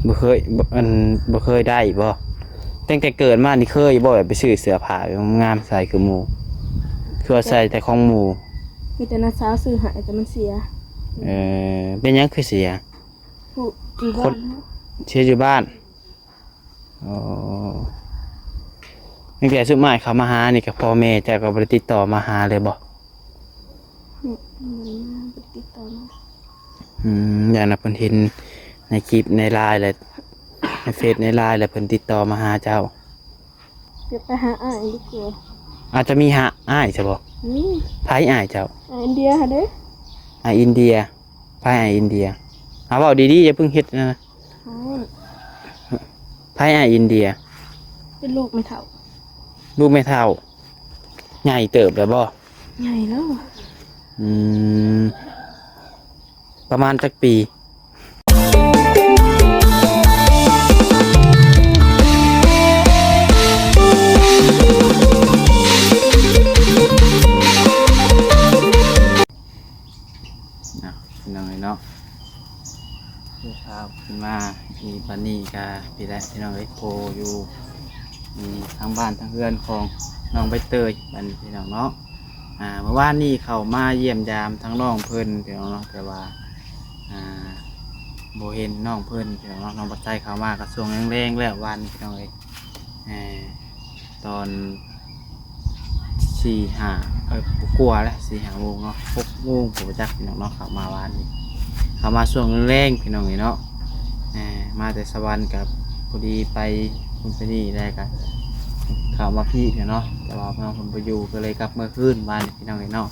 ບໍ່ເຄີຍ ບໍ່ ອັນ ບໍ່ເຄີຍໄດ້ບໍ່? ຕັ້ງແຕ່ເກີດມານີ້ເຄີຍບໍ່ ແບບໄປຊື້ເສື້ອຜ້າງາມໃສ່ຄືໝູ່? ຄືວ່າໃສ່ແຕ່ຂອງໝູ່? ມີແຕ່ນ້າສາວຊື້ໃຫ້ ແຕ່ມັນເສຍ. ເອີ ເປັນຫຍັງຄືເສຍ? ຜູ້ ຢູ່ບ້ານ ຄົນເສຍຢູ່ບ້ານ. ອໍ ຕັ້ງແຕ່ຊຸມອ້າຍເຂົາມາຫານີ້ ກະພໍ່ແມ່ເຈົ້າກະບໍ່ໄດ້ຕິດຕໍ່ມາຫາເລີຍບໍ່? ອືມ ບໍ່ໄດ້ມາ ບໍ່ໄດ້ຕິດຕໍ່ມາ. ອືມ ຢ້ານວ່າເພິ່ນເຫັນໃນຄລິບໃນລາຍແລ້ວ ໃນເຟສໃນລາຍແລ້ວ ເພິ່ນຕິດຕໍ່ມາຫາເຈົ້າ. ຢາກໄປຫາອ້າຍດີກວ່າ. ອາດຈະມີຫາອ້າຍຊະບໍ່? ມີ. ໃຜອ້າຍເຈົ້າ? ອ້າຍອິນເດຍຫັ້ນເດ້. ອ້າຍອິນເດຍ. ໃຜອ້າຍອິນເດຍ? ເອົາ ເວົ້າດີໆ ຢ່າເພິ່ງເຮັດນະ. ອ້າຍ ໃຜອ້າຍອິນເດຍ? ເປັນລູກແມ່ເຖົ້າ. ລູກແມ່ເຖົ້າ. ໃຫຍ່ເຕີບແລ້ວບໍ່? ໃຫຍ່ແລ້ວ. ອືມ ປະມານຈັກປີ? ນະ ພີ່ນ້ອງເອີຍເນາະ ເດີນທາງຂຶ້ນມາ ອີບາດນີ້ກະ ພີ້ແຫຼະ ພີ່ນ້ອງເອີຍ ໂພຢູ່ ນີ້ ທາງບ້ານທາງເຮືອນຂອງນ້ອງໃບເຕີຍ ບັດນີ້ ພີ່ນ້ອງເນາະ. ອ່າ ເມື່ອວານນີ້ເຂົ້າມາຢ້ຽມຢາມທາງນ້ອງເພິ່ນ ພີ່ນ້ອງເນາະ ແຕ່ວ່າ ອ່າ ບໍ່ເຫັນນ້ອງເພິ່ນ ພີ່ນ້ອງເນາະ. ນ້ອງບັດໄຊເຂົ້າມາກະຊ່ວງແລງໆ ແລ້ວ ວານນີ້ ພີ່ນ້ອງເອີຍ ເອີ ຕອນສີ່ຫ້າ ເອີ ກວ່າແລ້ວ ສີ່ຫ້າໂມງເນາະ ຫົກໂມງ ບໍ່ຈັກ ພີ່ນ້ອງເນາະ. ເຂົ້າມາວານນີ້ ເຂົ້າມາຊ່ວງແລງໆ ພີ່ນ້ອງເອີຍເນາະ ເອີ ມາແຕ່ສະຫວັນ ກະພໍດີໄປພຸ້ນໄປນີ້ ແລ້ວກະເຂົ້າມາພີ້ ພີ່ນ້ອງເນາະ ແຕ່ວ່ານ້ອງເພິ່ນບໍ່ຢູ່ ກະເລີຍກັບເມືອຄືນ ວານນີ້ ພີ່ນ້ອງເອີຍເນາະ.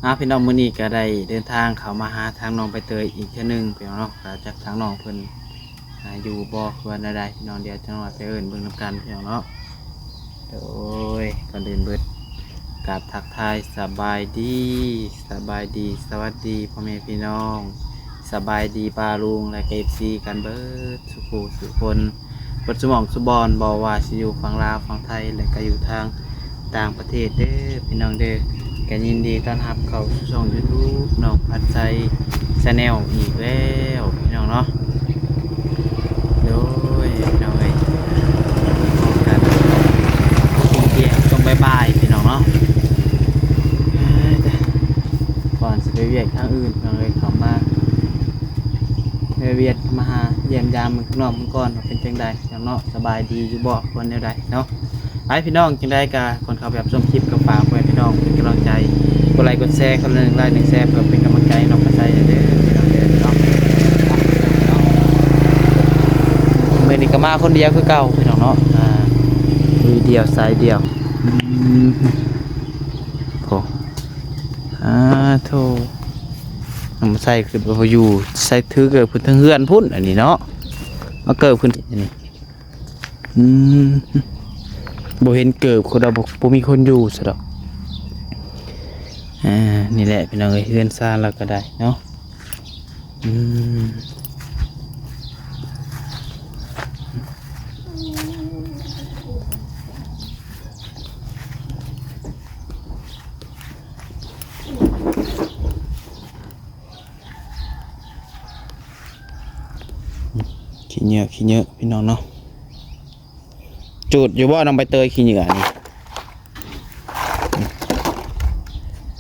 ອ່າ ພີ່ນ້ອງ ມື້ນີ້ກະໄດ້ເດີນທາງເຂົ້າມາຫາທາງນ້ອງໃບເຕີຍອີກເທື່ອໜຶ່ງ ພີ່ນ້ອງເນາະ ກະຈັກທາງນ້ອງເພິ່ນ ອ່າ ຢູ່ບໍ່ ຄືວ່າແນວໃດ ພີ່ນ້ອງ ດຽວຈັກໜ້ອຍໄປເອີ້ນເບິ່ງນຳກັນ ພີ່ນ້ອງເນາະ. ໂດຍ ກ່ອນອື່ນເບີດ ກາບທັກທາຍສະບາຍດີ ສະບາຍດີ ສະຫວັດດີພໍ່ແມ່ພີ່ນ້ອງ ສະບາຍດີປ້າລຸງ ແລະ ເອັຟຊີ ກັນເບີດສູ່ຜູ້ສູ່ຄົນ ເບິດສູ່ໝ່ອງສູ່ບ່ອນ ບໍ່ວ່າຊິຢູ່ຝັ່ງລາວ ຝັ່ງໄທ ແລະ ກະຢູ່ທາງ ຕ່າງປະເທດເດີພີ່ນ້ອງເດີ. ກະຍິນດີຕ້ອນຮັບເຂົ້າສູ່ຊ່ອງຢູທູບນ້ອງພັດໄຊແຊນແນວອີກແລ້ວພີ່ນ້ອງເນາະ. ໂດຍພີ່ນ້ອງເອີຍ ພົບກັນຊ່ວງທ່ຽງ ຊ່ວງບ່າຍໆ ພີ່ນ້ອງເນາະ. ກ່ອນຊິໄປວຽກທາງອື່ນ ພີ່ນ້ອງເອີຍ ເຂົ້າມາແວ່ວຽນມາຫາຢ້ຽມຢາມເບິ່ງຂ້າງນອກເບິ່ງກ່ອນວ່າເປັນຈັ່ງໃດ ພີ່ນ້ອງເນາະ ສະບາຍດີຢູ່ບໍ່ ຄວນແນວໃດເນາະ. ໄປພີ່ນ້ອງ ຈັ່ງໃດກະກ່ອນເຂົ້າໄປຮັບຊົມຄລິບ ກະຝາກພໍ່ແມ່ພີ່ນ້ອງເປັນກຳລັງໃຈ ກົດໄລກົດແຊ ຄົນລະໜຶ່ງໄລໜຶ່ງແຊ ເພື່ອເປັນກຳລັງໃຈໃຫ້ນ້ອງພັດໄຊເດີພີ່ນ້ອງເດີເນາະ. ມື້ນີ້ກະມາຄົນດຽວຄືເກົ່າພີ່ນ້ອງເນາະ ອ່າ ລຸຍດຽວສາຍດຽວ. ອືມ ໂອ້ ອາໂທ ນ້ອງໃສ່ຄືບໍ່ຢູ່ ໃສ່ຖືເກີບຂຶ້ນເທິງເຮືອນພຸ້ນ ອັນນີ້ເນາະ ມາເກີບຂຶ້ນອັນນີ້. ອືມ ບໍ່ເຫັນເກີບ ຄົນລະບໍ່ ບໍ່ມີຄົນຢູ່ຊະດອກ. ອ່າ ນີ້ແຫຼະພີ່ນ້ອງເອີຍ ເຮືອນຊານລາວກະໄດ້ເນາະ. ອືມ ຂີ້ເຫຍື້ອ ຂີ້ເຫຍື້ອ ພີ່ນ້ອງເນາະ. ຈູດຢູ່ບໍ່ນ້ອງໃບເຕີຍ ຂີ້ເຫຍື້ອນີ້?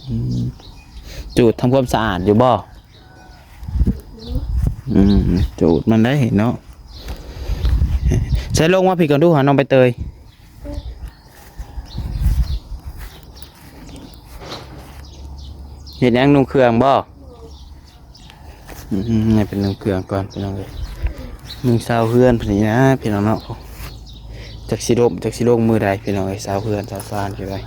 ອືມ ຈູດທຳຄວາມສະອາດຢູ່ບໍ່? ອືມ ຈູດມັນໄດ້ເນາະ. ໃສ່ລົງມາພີ້ກ່ອນດູຫານ້ອງໃບເຕີຍ. ເຮັດຫຍັງ ນຸ່ງເຄື່ອງບໍ່? ອືມ ໃຫ້ເພິ່ນນຸ່ງເຄື່ອງກ່ອນພີ່ນ້ອງເອີຍ. ນຸ່ງຊາວເຮືອນເພິ່ນນີ້ນະພີ່ນ້ອງເນາະ. ຈັກຊິລົມ ຈັກຊິລົງມື້ໃດພີ່ນ້ອງເອີຍ ຊາວເຮືອນຊາວຊານກະໄດ້.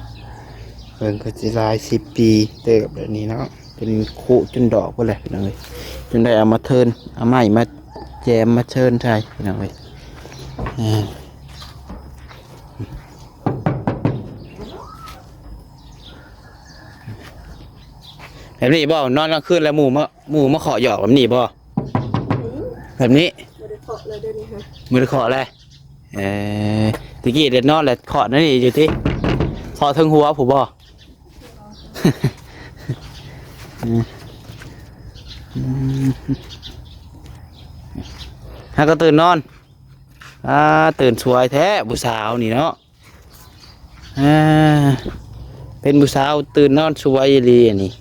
ເພິ່ນກະຊິຫຼາຍສິບປີເຕີບແບບນີ້ເນາະ ຈົນຄຸຈົນດອກພຸ້ນແຫຼະພີ່ນ້ອງເອີຍ. ຈົນໄດ້ເອົາມາເທີນ ເອົາໄມ້ມາແຈມມາເທີນໃສ່ພີ່ນ້ອງເອີຍ. ອ່າ ແບບນີ້ບໍ່? ນອນກາງຄືນແລ້ວໝູ່ມາ ໝູ່ມາເຄາະຢອກແບບນີ້ບໍ່? ອືມ ແບບນີ້ ບໍ່ໄດ້ເຄາະແລ້ວດຽວນີ້ຮະ ບໍ່ໄດ້ເຄາະແລ້ວ. ເອີ ຕະກີ້ໄດ້ນອນແລ້ວເຄາະແນວນີ້ຢູ່ຕິ ເຄາະເທິງຫົວພຸ້ນບໍ່? ອືມ ອືມ. หาก็ตื่นนอน อ่า ตื่นสวยแท้ผู้สาวนี่เนาะ อ่า เป็นผู้สาวตื่นนอนสวยอีหลีอันนี้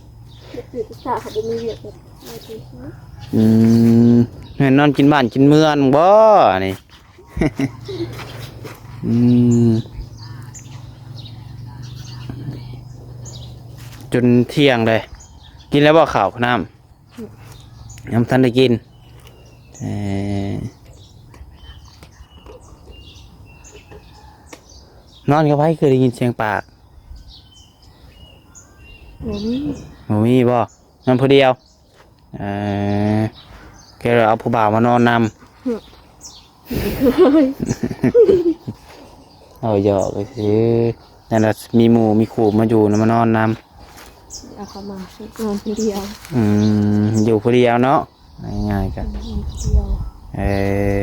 ตื่นสายเขาบ่มีเวียกแบบ อืม แม่นนอนกินบ้านกินเมืองบ่นี่ อืม จนเที่ยงเลย กินแล้วบ่ข้าวน้ำ ยังบ่ทันได้กิน เอ่อ นอนกับไผคือได้ยินเสียงปาก บ่มี บ่มีบ่ นอนผู้เดียว เอ่อ แกเอาผู้บ่าวมานอนนำ เอาหยอกไปซื้อ นั่นน่ะ มีหมู่มีคู่มาอยู่นะ มานอนนำ เอาเขามานอนคนเดียว อืม อยู่ผู้เดียวเนาะ ง่ายๆ ก็ นอนคนเดียว เอ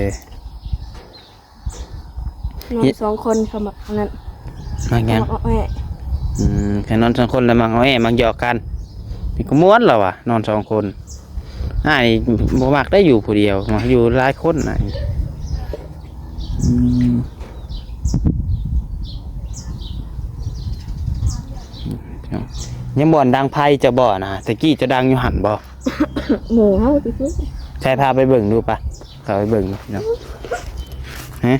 อ นอนสองคนเขามักอันนั้น มักหยัง มักอ้อแอ้ อืม แค่นอนสองคนแล้วมักอ้อแอ้ มักหยอกกัน นี่ก็ม่วนแล้ววะ นอนสองคน อ้ายบ่มักได้อยู่ผู้เดียว มักอยู่หลายคนน่ะ อืม ยังบ่อนดังไฟจะบ่อนะ ตะกี้จะดังอยู่หั่นบ่ หมู่เฮาซื่อๆ ใช่ พาไปเบิ่งดูปะ เข้าไปเบิ่งดูพี่น้อง ฮะ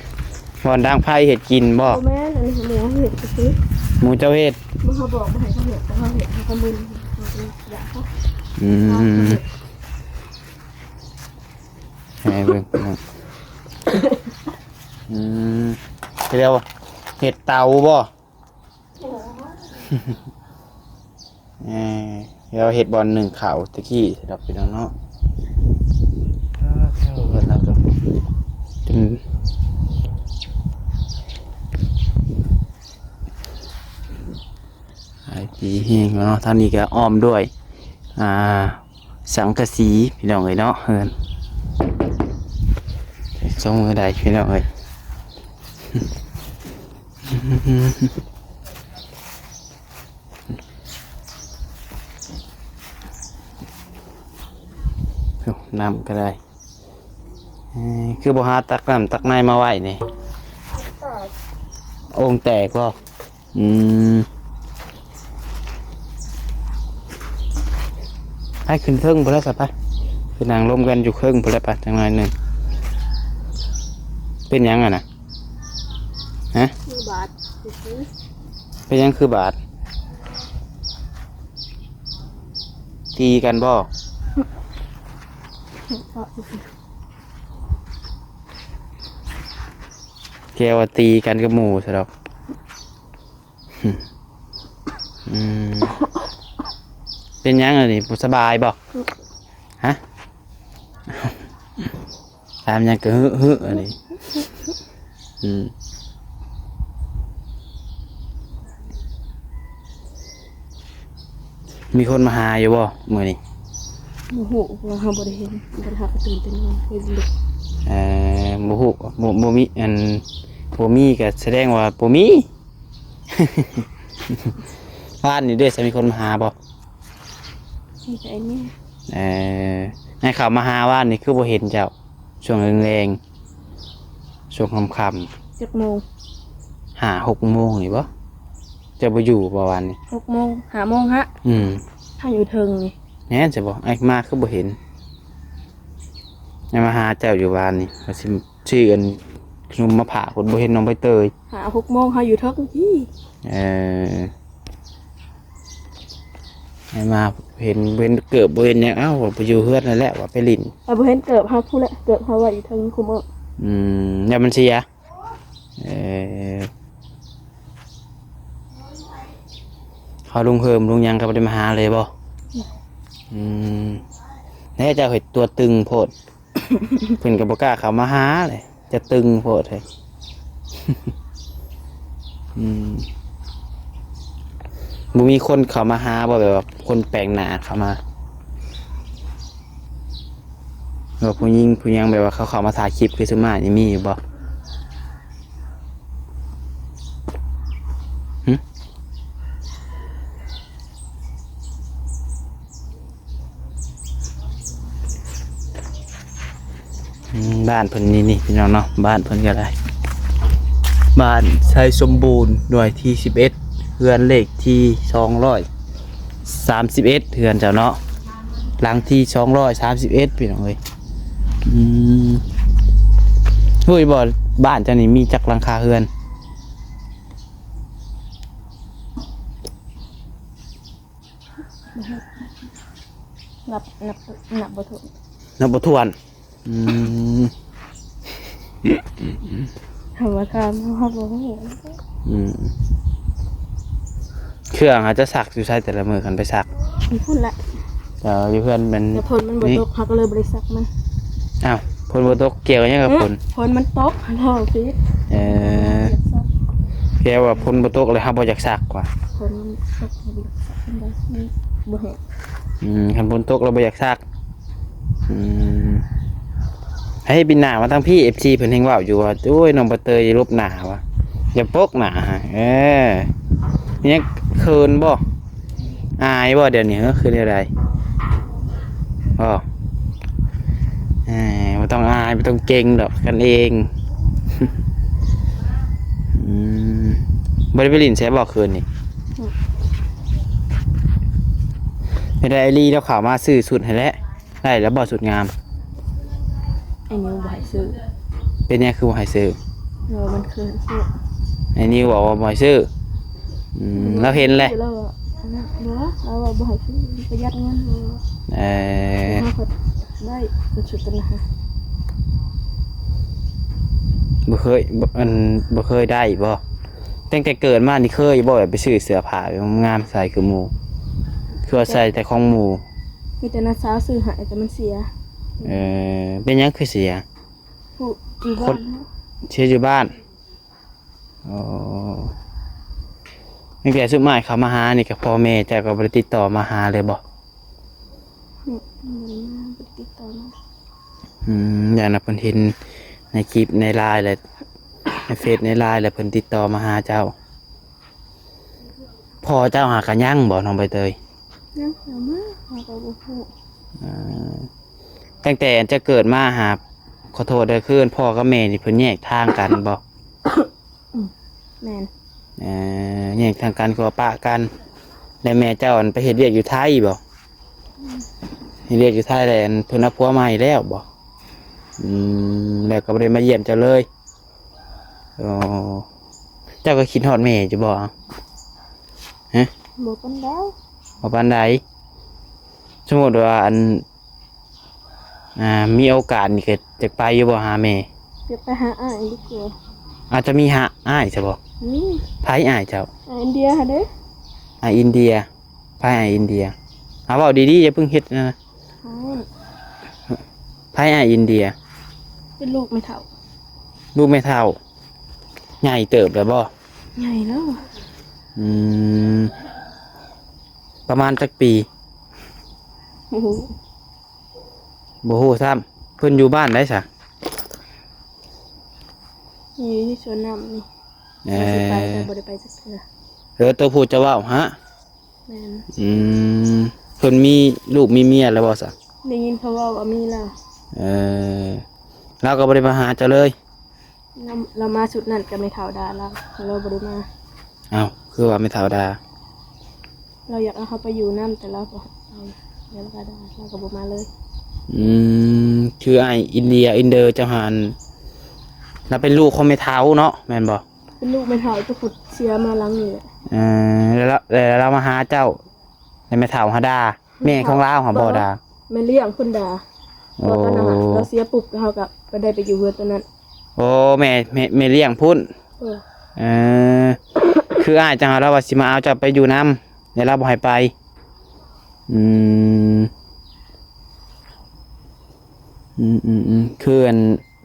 บ่อนดังไฟเฮ็ดกินบ่ บ่แม่น อันนี้หมู่เฮาเฮ็ดซื่อๆ หมู่เจ้าเฮ็ด หมู่เฮาบอกบ่ให้เขาเฮ็ด แต่เฮาเฮ็ด เฮาก็มึน เฮาก็อยากเขา อืม ให้เบิ่งพี่น้อง อืม เรียกว่าเฮ็ดเตาบ่ เออ เดี๋ยวเฮ็ดบ่อนนึ่งข้าวตะกี้ดอกพี่น้องเนาะ เบิดแล้วก็ อืม หลายปีแฮงแล้วเนาะ ทางนี้ก็อ้อมด้วย อ่า สังกะสีพี่น้องเอ้ยเนาะ เฮือน ส่งมือใดพี่น้องเอ้ย โอ้ น้ำก็ได้ เอ้ย คือบ่หาตักน้ำตักในมาไว้นี่ โอ่งแตกบ่ อืม ไปขึ้นเทิงพุ้นแล้วซะ ไป ไปนั่งลมกันอยู่เทิงพุ้นแล้ว ไป จักหน่อยหนึ่ง เป็นหยังอะนะ ฮะ คือบาดซื่อๆ เป็นหยังคือบาด ตีกันบ่ แกว่าตีกันกับหมู่ซะดอก อืม เป็นหยังอันนี้ บ่สบายบ่ ฮะ ถามหยังก็ฮึๆ อันนี้ อืม มีคนมาหาอยู่บ่มื้อนี้ บ่ฮู้ เพราะว่าเฮาบ่ได้เห็น บ่ได้หาก็ตื่นเต้นเฮ็ดลูก เอ่อ บ่ฮู้ บ่ บ่มี อัน บ่มีก็แสดงว่าบ่มี วานนี้เด้ จะมีคนมาหาบ่ มีแต่ไอ้นี่ เอ่อ ให้เขามาหาวานนี้คือบ่เห็นเจ้า ช่วงแลงๆ ช่วงค่ำๆ จักโมง ห้าหกโมงนี่บ่ เจ้าบ่อยู่บ่วานนี้ หกโมง ห้าโมงฮะ อืม ถ้าอยู่เทิงนี่ แม่นซะบ่ ไอ้มาคือบ่เห็น ไอ้มาหาเจ้าอยู่วานนี้ ว่าสิ ซื้ออันขนมมาฝาก เพิ่นบ่เห็นน้องใบเตย ห้าหกโมงเฮาอยู่เทิงพี้ เออ ให้มาเห็น เห็นเกิบบ่เห็นหยัง เอ้า ว่าไปอยู่เฮือนนั่นแหละ ว่าไปหลิ้น อ่ะ บ่เห็นเกิบเฮาพู้นแหละ เกิบเฮาไว้อยู่เทิงคุมื้อ อืม ย่านมันเสีย เออ เขาลุงเฮิมลุงหยังก็บ่ได้มาหาเลยบ่ อืม อืม แล้วเจ้าเฮ็ดตัวตึงโพด เพิ่นก็บ่กล้าเข้ามาหาเลย จะตึงโพดเฮ้ย อืม บ่มีคนเข้ามาหาบ่ แบบว่าคนแปลกหน้าเข้ามา ว่าผู้หญิงผู้หยังแบบว่าเขาเข้ามาถ่ายคลิปคือซุมอ้ายนี่มีอยู่บ่ หึ? ອືມ ບ້ານເພິ່ນນີ້ ນີ້ພີ່ນ້ອງເນາະ ບ້ານເພິ່ນກໍໄດ້ ບ້ານໄຊສົມບູນ ໜ່ວຍທີສິບເອັດ ເຮືອນເລກທີສອງຮ້ອຍສາມສິບເອັດ ເຮືອນເຈົ້າເນາະ ຫຼັງທີສອງຮ້ອຍສາມສິບເອັດ ພີ່ນ້ອງເອີຍ. ອືມ ຮູ້ຢູ່ບໍ່ ບ້ານເຈົ້ານີ້ມີຈັກຫຼັງຄາເຮືອນ? ນັບ ນັບ ນັບບໍ່ຖ້ວນ ນັບບໍ່ຖ້ວນ. ອືມ ເຮົາມາຖາມ ເຮົາ ເຮົາບໍ່ຮູ້. ອືມ ເຄື່ອງເຮົາຈະຊັກຢູ່ໃສແຕ່ລະມື້ຄັນໄປຊັກ? ຢູ່ພຸ້ນແຫຼະ. ເອີ ຢູ່ເຮືອນມັນ ແຕ່ຝົນມັນບໍ່ຕົກ ເຮົາກໍເລີຍບໍ່ໄດ້ຊັກມັນ. ອ້າວ ຝົນບໍ່ຕົກ ກ່ຽວຫຍັງກັບຝົນ? ເອີ ຝົນມັນຕົກ ເຮົາຜິດ. ເອີ ແປວ່າຝົນບໍ່ຕົກແລ້ວເຮົາບໍ່ຢາກຊັກວ່າ? ຝົນມັນຕົກ ເຮົາບໍ່ຢາກຊັກ ມັນບໍ່ແຫ້ງ. ອືມ ຄັນຝົນຕົກແລ້ວບໍ່ຢາກຊັກ. ອືມ ໃຫ້ບິນໜ້າມາທາງພີ້ ເອັຟຊີ ເພິ່ນແຮ່ງເວົ້າຢູ່ວ່າ ໂອ້ຍ ນ້ອງໃບເຕີຍຢ່າຫຼົບໜ້າວ່າ ຢ່າປົກໜ້າ. ເອີ ຍັງເຂີນບໍ່? ອາຍບໍ່ດຽວນີ້? ເອີ ຄືແນວໃດ? ບໍ່ ເອີ ບໍ່ຕ້ອງອາຍ ບໍ່ຕ້ອງເກັ່ງດອກ ກັນເອງ. ອືມ ບໍ່ໄດ້ໄປຫຼິ້ນໃສບໍ່ຄືນນີ້? ອືມ ເຮັດໃດ ໄອ້ລີລາວເຂົ້າມາຊື້ຊຸດໃຫ້ແຫຼະ. ໄດ້ແລ້ວບໍ່ ຊຸດງາມ? ໄອ້ນິວບໍ່ໃຫ້ຊື້. ເປັນຫຍັງຄືບໍ່ໃຫ້ຊື້? ເອີ ມັນຄືໃຫ້ຊື້. ໄອ້ນິວບອກວ່າບໍ່ໃຫ້ຊື້. ອືມ ລາວເຫັນແຫຼະ. ລາວວ່າ ອັນນັ້ນ ບໍ່ ລາວວ່າບໍ່ໃຫ້ຊື້ ປະຢັດເງິນ. ເອີ ເຮົາກໍໄດ້ ກໍຊຸດຕົວນັ້ນ. ບໍ່ເຄີຍ ບໍ່ ອັນ ບໍ່ເຄີຍໄດ້ບໍ່? ຕັ້ງແຕ່ເກີດມານີ້ເຄີຍບໍ່ ແບບໄປຊື້ເສື້ອຜ້າງາມໃສ່ຄືໝູ່? ຄືວ່າໃສ່ແຕ່ຂອງໝູ່. ມີແຕ່ນ້າສາວຊື້ໃຫ້ ແຕ່ມັນເສຍ. ເອີ ເປັນຫຍັງຄືເສຍ? ຜູ້ຢູ່ບ້ານ ຄົນເສຍຢູ່ບ້ານ. ອໍ ຕັ້ງແຕ່ຊຸມອ້າຍເຂົ້າມາຫານີ້ ກໍພໍ່ແມ່ເຈົ້າກໍບໍ່ໄດ້ຕິດຕໍ່ມາຫາເລີຍບໍ່? ອືມ ບໍ່ໄດ້ມາ ບໍ່ໄດ້ຕິດຕໍ່ມາ. ອືມ ຢ້ານວ່າເພິ່ນເຫັນໃນຄລິບໃນໄລນ໌ ແລະ ໃນເຟສໃນໄລນ໌ ແລ້ວເພິ່ນຕິດຕໍ່ມາຫາເຈົ້າ. ພໍ່ເຈົ້າຫາກະຍັງບໍ່ ນ້ອງໃບເຕີຍ? ຍັງ ຍັງມາ ເຮົາກໍບໍ່ຮູ້. ເອີ ຕັ້ງແຕ່ເຈົ້າເກີດມາຫາ ຂໍໂທດເດີ ຄືພໍ່ກັບແມ່ນີ້ເພິ່ນແຍກທາງກັນບໍ່? ອືມ ແມ່ນ. ເອີ ແຍກທາງກັນ ຄືວ່າປະກັນ. ແລ້ວແມ່ເຈົ້າ ອັນ ໄປເຮັດວຽກຢູ່ໄທບໍ່? ອືມ ເຮັດວຽກຢູ່ໄທ ແລ້ວ ອັນ ເພິ່ນເອົາຜົວໃໝ່ແລ້ວບໍ່? ອືມ ແລ້ວກໍບໍ່ໄດ້ມາຢ້ຽມເຈົ້າເລີຍ. ອໍ ເຈົ້າກໍຄິດຮອດແມ່ຢູ່ບໍ່? ຮະ? ບໍ່ປານໃດ. ບໍ່ປານໃດ. ສົມມຸດວ່າ ອັນ ອ່າ ມີໂອກາດນີ້ກໍຈະໄປຢູ່ບໍ່ຫາແມ່? ຢາກໄປຫາອ້າຍດີກວ່າ. ອາດຈະມີຫາອ້າຍຊະບໍ່? ມີ. ໃຜອ້າຍເຈົ້າ? ອ້າຍອິນເດຍຫັ້ນເດ້. ອ້າຍອິນເດຍ. ໃຜອ້າຍອິນເດຍ? ເອົາ ເວົ້າດີໆ ຢ່າເພິ່ງເຮັດນະ. ອ້າຍ ໃຜອ້າຍອິນເດຍ? ເປັນລູກແມ່ເຖົ້າ. ລູກແມ່ເຖົ້າ. ໃຫຍ່ເຕີບແລ້ວບໍ່? ໃຫຍ່ແລ້ວ. ອືມ ປະມານຈັກປີ? ບໍ່ຮູ້. ບໍ່ຮູ້ຊ້ຳ. ເພິ່ນຢູ່ບ້ານໃດຊະ? ຢູ່ທີ່ສວນນ້ຳນີ້. ເອີ ວ່າຊິໄປ ແຕ່ບໍ່ໄດ້ໄປຈັກເທື່ອ. ເອີ ໂຕຜູ້ເຈົ້າເວົ້າຫະ? ແມ່ນ. ອືມ ເພິ່ນມີລູກມີເມຍແລ້ວບໍ່ຊະ? ໄດ້ຍິນເຂົາເວົ້າວ່າມີແລ້ວ. ເອີ ລາວກໍບໍ່ໄດ້ມາຫາເຈົ້າເລີຍ? ລາວ ລາວມາຊຸດນັ້ນກັບແມ່ເຖົ້າດາລາວ ລາວບໍ່ໄດ້ມາ. ອ້າວ ຄືວ່າແມ່ເຖົ້າດາ? ລາວຢາກເອົາເຮົາໄປຢູ່ນຳ ແຕ່ລາວບໍ່ໃຫ້ໄປ ແລ້ວລາວກໍດາ ລາວກໍບໍ່ມາເລີຍ. ອືມ ຄືອ້າຍອິນເດຍ ອິນເດີເຈົ້າຫັ້ນ ລາວເປັນລູກຂອງແມ່ເຖົ້າເນາະ ແມ່ນບໍ່? ເປັນລູກແມ່ເຖົ້າ ແຕ່ພຸດເສຍມາຫຼັງນີ້ແຫຼະ. ເອີ ແລ້ວ ແລ້ວລາວມາຫາເຈົ້າ ແລ້ວແມ່ເຖົ້າຫາດ່າ ແມ່ຂອງລາວຫາບໍ່ດ່າ? ແມ່ລ້ຽງເພິ່ນດ່າ. ໂອ້ ເພາະຕອນນັ້ນລາວເສຍປຸບ ເຮົາກໍໄປໄດ້ໄປຢູ່ເຮືອນຕົວນັ້ນ. ໂອ້ ແມ່ ແມ່ ແມ່ລ້ຽງພຸ້ນ. ເອີ ເອີ ຄືອ້າຍເຈົ້າລາວວ່າຊິມາເອົາເຈົ້າໄປຢູ່ນຳ ແຕ່ລາວບໍ່ໃຫ້ໄປ. ອືມ ອືມໆໆ ຄືອັນ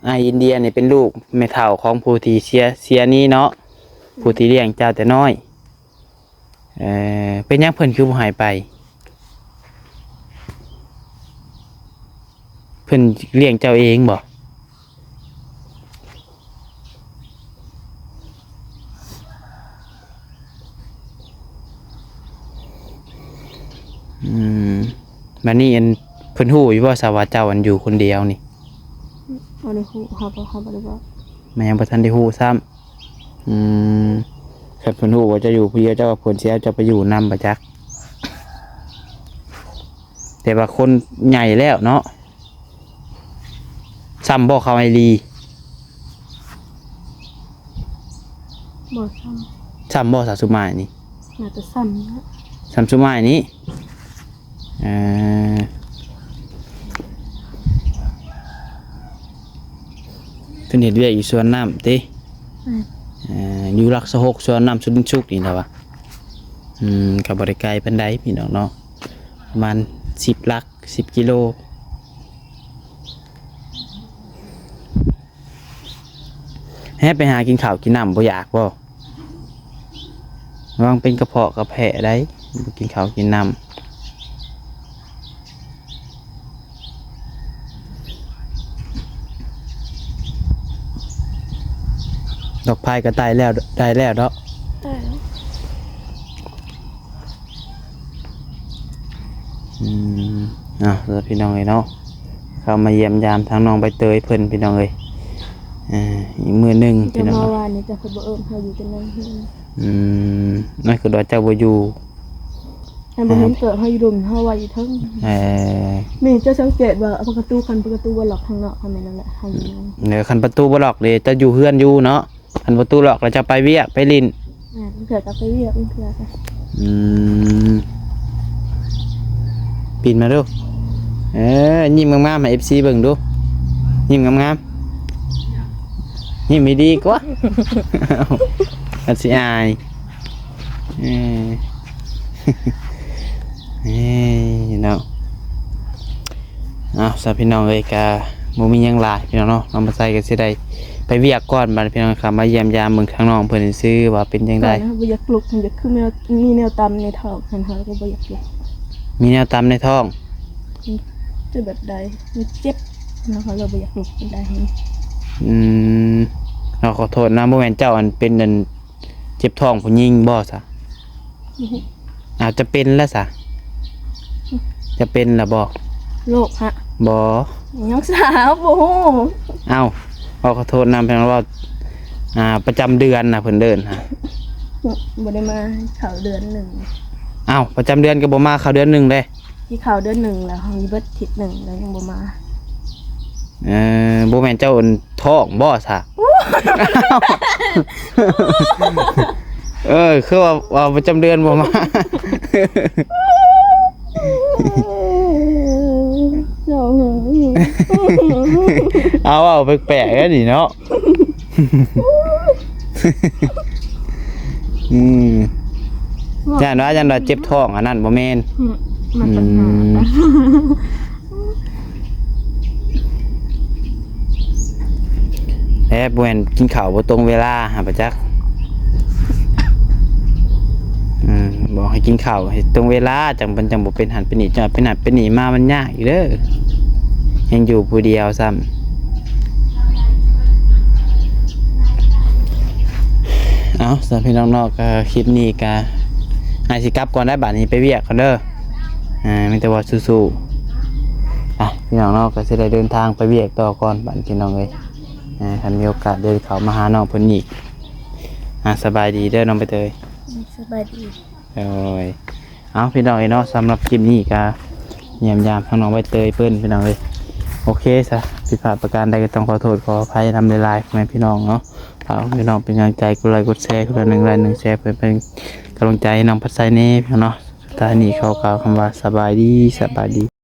ອ້າຍອິນເດຍນີ້ເປັນລູກແມ່ເຖົ້າຂອງຜູ້ທີ່ເສຍ ເສຍນີ້ເນາະ ຜູ້ທີ່ລ້ຽງເຈົ້າແຕ່ນ້ອຍ. ເອີ ເປັນຫຍັງເພິ່ນຄືບໍ່ໃຫ້ໄປ? ເພິ່ນລ້ຽງເຈົ້າເອງບໍ່? ອືມ ບາດນີ້ອັນ ເພິ່ນຮູ້ຢູ່ບໍ່ຊະວ່າເຈົ້າອັນຢູ່ຄົນດຽວນີ້? ບໍ່ໄດ້ຮູ້ ເຮົາບໍ່ ເຮົາບໍ່ໄດ້ບອກ. ແມ່ນ ຍັງບໍ່ທັນໄດ້ຮູ້ຊ້ຳ. ອືມ ຄັນເພິ່ນຮູ້ວ່າເຈົ້າຢູ່ຜູ້ດຽວ ເຈົ້າວ່າເພິ່ນຊິເອົາເຈົ້າໄປຢູ່ນຳບໍ່ຈັກ. ແຕ່ວ່າຄົນໃຫຍ່ແລ້ວເນາະ. ຊ້ຳບໍ່ເຂົາໄອລີ? ບໍ່ຊ້ຳ. ຊ້ຳບໍ່ສາວສຸມາຍນີ້? ໜ້າຈະຊ້ຳແຫຼະ. ຊ້ຳສຸມາຍນີ້? ເອີ ເພິ່ນເຮັດວຽກຢູ່ສວນນ້ຳຕິ? ແມ່ນ. ເອີ ຢູ່ຫຼັກຊາວຫົກ ສວນນ້ຳສຸລິນສຸກນີ້ລະວ່າ. ອືມ ກໍບໍ່ໄດ້ໄກປານໃດພີ່ນ້ອງເນາະ ປະມານສິບຫຼັກ ສິບກິໂລ. ແຮ ໄປຫາກິນເຂົ້າກິນນ້ຳບໍ່ຢາກບໍ່? ລະວັງເປັນກະເພາະກະແພະໄດ໋ ບໍ່ກິນເຂົ້າກິນນ້ຳ. ດອກໄຟກໍໄດ້ແລ້ວ ໄດ້ແລ້ວເນາະ. ໄດ້ແລ້ວ. ອືມ ເອົາ ພີ່ນ້ອງເອີຍເນາະ ເຂົ້າມາຢ້ຽມຢາມທາງນ້ອງໃບເຕີຍເພິ່ນ ພີ່ນ້ອງເອີຍ. ເອີ ອີກມື້ໜຶ່ງ ຈະ ພີ່ນ້ອງ ມາວານນີ້ ເຈົ້າຄືບໍ່ເອີ້ນເຮົາຢູ່ຈັ່ງໃດ? ອືມ ນັ້ນຄືວ່າເຈົ້າບໍ່ຢູ່ ອັນບໍ່ເຫັນເກີດເຮົາຢູ່ດົງ ເຮົາວ່າຢູ່ເທິງ. ເອີ ແມ່ນ ເຈົ້າສັງເກດວ່າປະຕູ ຄັນປະຕູບໍ່ລັອກທາງນອກ ຄັນແມ່ນນັ້ນແຫຼະ ເຮົາຢູ່. ເອີ ຄັນປະຕູບໍ່ລັອກເດ ເຈົ້າຢູ່ເຮືອນຢູ່ເນາະ. ຄັນປະຕູລັອກແລ້ວເຈົ້າໄປວຽກໄປຫຼິ້ນ. ອ່າ ບາງເທື່ອກໍໄປວຽກ ບາງເທື່ອກໍ ອືມ ປິ່ນມາດູ. ເອີ ຍິ້ມງາມໆໃຫ້ເອັຟຊີເບິ່ງດູ ຍິ້ມງາມໆ ຍິ້ມດີໆກວ່າ ມັນຊິອາຍ. ເອີ ເອີເນາະ. ເອົາ ຊະ ພີ່ນ້ອງເອີຍ ກະບໍ່ມີຫຍັງຫຼາຍພີ່ນ້ອງເນາະ ນ້ອງປາໄຊກໍຊິໄດ້ໄປວຽກກ່ອນ. ບັດນີ້ພີ່ນ້ອງ ເຂົ້າມາຢ້ຽມຢາມເບິ່ງທາງນ້ອງເພິ່ນຊື່ວ່າເປັນຈັ່ງໃດ. ເພິ່ນນະ ບໍ່ຢາກລຸກ ມັນຢາກຄືແນວ ມີແນວຕຳໃນທ້ອງ ຄັນເຮົາກໍບໍ່ຢາກລຸກ. ມີແນວຕຳໃນທ້ອງ? ອືມ ຈະແບບໃດ ມັນເຈັບ ເຮົາກໍເລີຍບໍ່ຢາກລຸກປານໃດ. ອືມ ເຮົາຂໍໂທດນະ ບໍ່ແມ່ນເຈົ້າອັນເປັນອັນ ເຈັບທ້ອງຜູ້ຍິງບໍ່ຊະ? ອືຮຶ ອາດຈະເປັນແລ້ວຊະ. ຈະເປັນລະບໍ່? ໂລກຫະ? ບໍ່ ຍັງສາວ ບໍ່ຮູ້. ເອົ້າ ຂໍໂທດນຳ ເພິ່ນເວົ້າ ອ່າ ປະຈຳເດືອນນະ ເພິ່ນເອີ້ນຫະ. ບໍ່ໄດ້ມາເຂົ້າເດືອນໜຶ່ງ. ເອົ້າ ປະຈຳເດືອນກໍບໍ່ມາ ເຂົ້າເດືອນໜຶ່ງເດ້. ຊິເຂົ້າເດືອນໜຶ່ງແລ້ວ ເຮົາມີເບິດທິດໜຶ່ງແລ້ວຍັງບໍ່ມາ. ເອີ ບໍ່ແມ່ນເຈົ້າອັນທ້ອງບໍ່ຊະ? ເອີ ຄືວ່າ ວ່າປະຈຳເດືອນບໍ່ມາ. ເອົາ ເວົ້າແປກໆແລ້ວນີ້ເນາະ. ອືມ ຢ້ານວ່າ ຢ້ານວ່າເຈັບທ້ອງ ອັນນັ້ນບໍ່ແມ່ນ. ອືມ ມັນ ອືມ ບັນຫາ ແອບແມ່ນກິນເຂົ້າບໍ່ຕົງເວລາຫາປະຈັກ. ອືມ ບອກໃຫ້ກິນເຂົ້າໃຫ້ຕົງເວລາ ຈັ່ງ ມັນຈັ່ງບໍ່ເປັນຫັ້ນເປັນນີ້ ຈັ່ງເປັນຫັ້ນເປັນນີ້ມາ ມັນຍາກອີກເດີ ແຮ່ງຢູ່ຜູ້ດຽວຊ້ຳ. ເອົາ ສຳລັບພີ່ນ້ອງເນາະ ກໍຄລິບນີ້ກໍອ້າຍຊິກັບກ່ອນໄດ໋ ບາດນີ້ໄປວຽກກ່ອນເດີ. ອ່າ ມີແຕ່ວ່າສູ້ໆ ອ່ະ ພີ່ນ້ອງເນາະ ກໍຊິໄດ້ເດີນທາງໄປວຽກຕໍ່ກ່ອນ ບາດນີ້ພີ່ນ້ອງເອີຍ. ອ່າ ຄັນມີໂອກາດເດີນເຂົ້າມາຫານ້ອງເພິ່ນອີກ. ອ່າ ສະບາຍດີເດີນ້ອງໃບເຕີຍ. ສະບາຍດີ. ໂດຍ ເອົາ ພີ່ນ້ອງເອີຍເນາະ ສຳລັບຄລິບນີ້ກໍຢ້ຽມຢາມທາງນ້ອງໃບເຕີຍເພິ່ນ ພີ່ນ້ອງເອີຍ. ໂອເຄຊະ ຜິດພາດປະການໃດກໍຕ້ອງຂໍໂທດຂໍອະໄພນຳຫຼາຍໆ ພໍ່ແມ່ພີ່ນ້ອງເນາະ. ຝາກພີ່ນ້ອງເປັນກຳລັງໃຈ ກົດໄລກົດແຊ ຄົນລະໜຶ່ງໄລໜຶ່ງແຊ ເພື່ອເປັນກຳລັງໃຈໃຫ້ນ້ອງພັດໄຊແດ່ ພີ່ນ້ອງເນາະ. ສຸດທ້າຍນີ້ຂໍກ່າວຄຳວ່າສະບາຍດີ ສະບາຍດີ.